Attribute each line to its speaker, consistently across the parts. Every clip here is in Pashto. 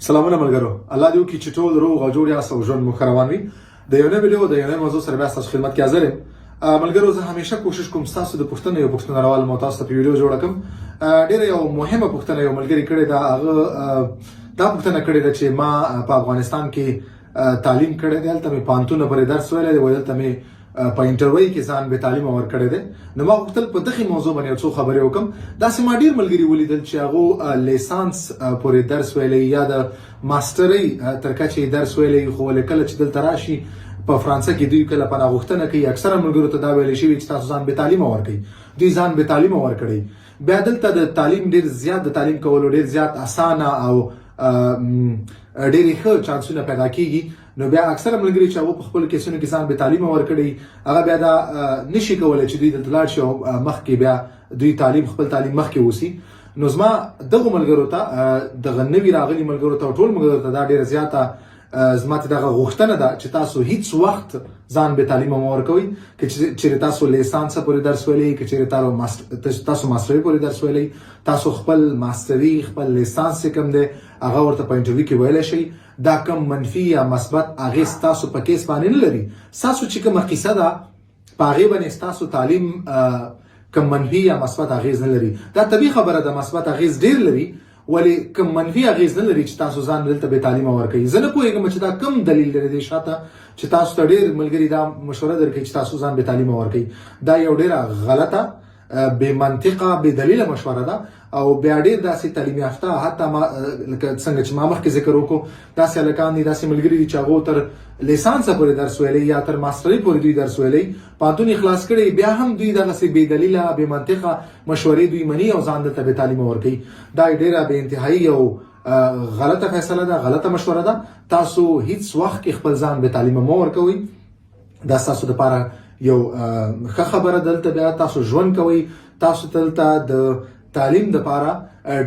Speaker 1: سلامونه ملګرو، الله دې وکړي چې ټول روغ او جوړ یاست او ژوند مو ښه روان وي. د یو نوې ویډیو، د یو نوې موضوع سره بیا ستاسو خدمت کې حاضر یم. ملګرو، زه همیشه کوشش کوم ستاسو د پوښتنې یو پوښتنه راوالم او تاسو ته په ویډیو جوړه کړم. ډیره یو مهمه پوښتنه یو ملګري کړې ده. هغه دا پوښتنه کړې ده چې ما په افغانستان کې تعلیم کړی دی، هلته مې پوهنتون پورې درس ویلی دی، دلته مې په انټرویو کې ځان بې تعلیمه ورکړی دی. نو ما غوښتل په دغې موضوع باندې یو څو خبرې وکړم. داسې ما ډیر ملګري ولیدل چې هغو لیسانس پورې درس ویلی یا د ماسټرۍ تر کچې درس ویلی، خو ولې کله چې دلته راشي په فرانسه کې، دوی کله پناه غوښتنه کوي، اکثره ملګرو ته دا ویل شوي چې تاسو ځان بې تعلیمه ورکړئ. دوی ځان بې تعلیمه ورکړي، بیا دلته د تعلیم ډیر زیات، د تعلیم کولو ډیر زیات اسانه او ډېرې ښه چانسونه پیدا کیږي. نو بیا اکثره ملګري چې هغه په خپل کیسونو کې ځان بې تعلیمه ورکړي، هغه بیا دا نشي کولای چې دوی دلته لاړ شي او مخکې بیا دوی تعلیم، خپل تعلیم مخکې وسی. نو زما دغه ملګرو ته، دغه نوي راغلي ملګرو ته، ټول ملګرو ته دا ډیره زیاته زما ته دغه غوښتنه ده چې تاسو هیڅ وخت ځان بې تعلیمه مه ورکوئ. که چیرې تاسو لیسانس پورې درس ویلی، که چیرې تاسو ماستري پورې درس ویلی، تاسو خپل ماستري، خپل لیسانس کوم دی، هغه ورته په انټرویو کې ویلی شئ. دا کوم منفي یا مثبت اغیز تاسو په کیس باندې نه لري. تاسو چې کومه قصه ده، په هغې باندې ستاسو تعلیم کوم منفي یا مثبت اغیز نه لري. دا طبیعي خبره ده، مثبت اغیز ډیر لري، ولی کوم منفي اغیز نه لري چې تاسو ځان دلته بې تعلیمه ورکوي. زه نه پوهېږم چې دا کوم دلیل لري دې شاته چې تاسو ته ډېر ملګري دا مشوره درکوي چې تاسو ځان بې تعلیمه ورکوي. دا یو ډېره غلطه، بې منطقه، بې دلیله مشوره ده. او بیا ډیر داسې تعلیم یافته، حتی ما لکه څنګه چې ما مخکې ذکر وکړو، داسې هلکان دي، داسې ملګري دي چې هغو تر لیسانسه پورې درس ویلی یا تر ماسترۍ پورې دوی درس ویلی، پوهنتون یې خلاص کړی، بیا هم دوی دغسې بې دلیله، بې منطقه مشورې دوی مني او ځان دلته بې تعلیمه ورکوي. دا ډېره بې انتهایي یو غلطه فیصله ده، غلطه مشوره ده. تاسو هیڅ وخت کې خپل ځان بې تعلیمه مه ورکوئ. دا ستاسو دپاره یو ښه خبره. دلته بیا تاسو ژوند کوئ، تاسو دلته د تعلیم دپاره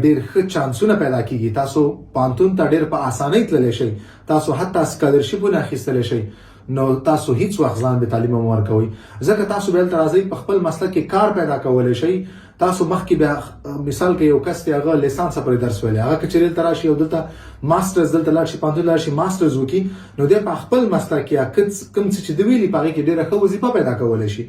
Speaker 1: ډیر ښه چانسونه پیدا کیږي، تاسو پوهنتون ته ډیر په اسانۍ تللی شئ، تاسو حتی سکالرشیپونه اخیستلی شئ. نو تاسو هیڅ وخت ځان بې تعلیمه مه ورکوئ، ځکه تاسو بیا دلته راځئ، په خپل مسلک کې کار پیدا کولی شئ. تاسو مخکې بیا، مثال کې یو کس دی، هغه لیسانس پورې درس ویلی، هغه که چېرې دلته راشي او دلته ماسټرز، دلته لاړ شي، پوهنتون لاړ شي، ماسټرز وکړي، نو دی په خپل مسلک یا کوم څه چې ده ویلي، په هغې کې ډېره ښه وظیفه پیدا کولی شي.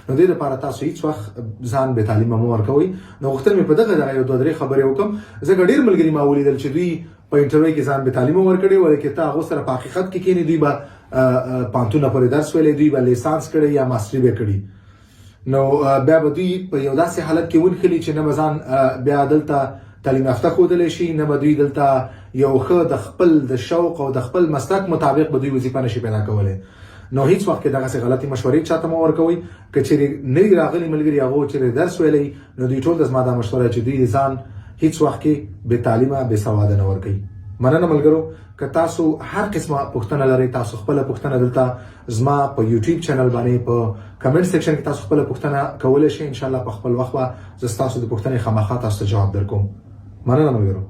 Speaker 1: نو دې لپاره تاسو هیڅ وخت ځان بې تعلیمه مه ورکوئ. نو غوښتل مې په دغه دغه یو دوه درې خبرې وکړم، ځکه ډېر ملګري ما ولیدل چې دوی په انټرویو کې ځان بې تعلیمه ورکړي، ولې که ته هغو سره په حقیقت کې کښېنې، دوی به پوهنتونه پورې درس ویلی، دوی به لیسانس کړی یا ماستري به کړي. نو بیا به دوی په یو داسې حالت کې ونښلي چې نه به ځان بیا دلته تعلیم یافته ښودلی شي، نه به دوی دلته یو ښه د خپل د شوق او د خپل مسلک مطابق به دوی وظیفه نشي پیدا کولی. نو هیڅ وخت کې دغسې غلطې مشورې چاته مه ورکوئ. که چېرې نوي راغلي ملګري، هغو چېرې درس ویلی، نو دوی ټول ته زما دا مشوره چې دوی ځان هیڅ وخت کې بې تعلیمه، بې سواده نه ورکوي. مننه ملګرو. که تاسو هر قسمه پوښتنه لرئ، تاسو خپله پوښتنه دلته زما په یوټیوب چینل باندې په کمنټ سیکشن کې تاسو خپله پوښتنه کولی شئ. ان شاء الله په خپل وخت به زه ستاسو د پوښتنې خامخا تاسو ته جواب درکوم. مننه ملګرو.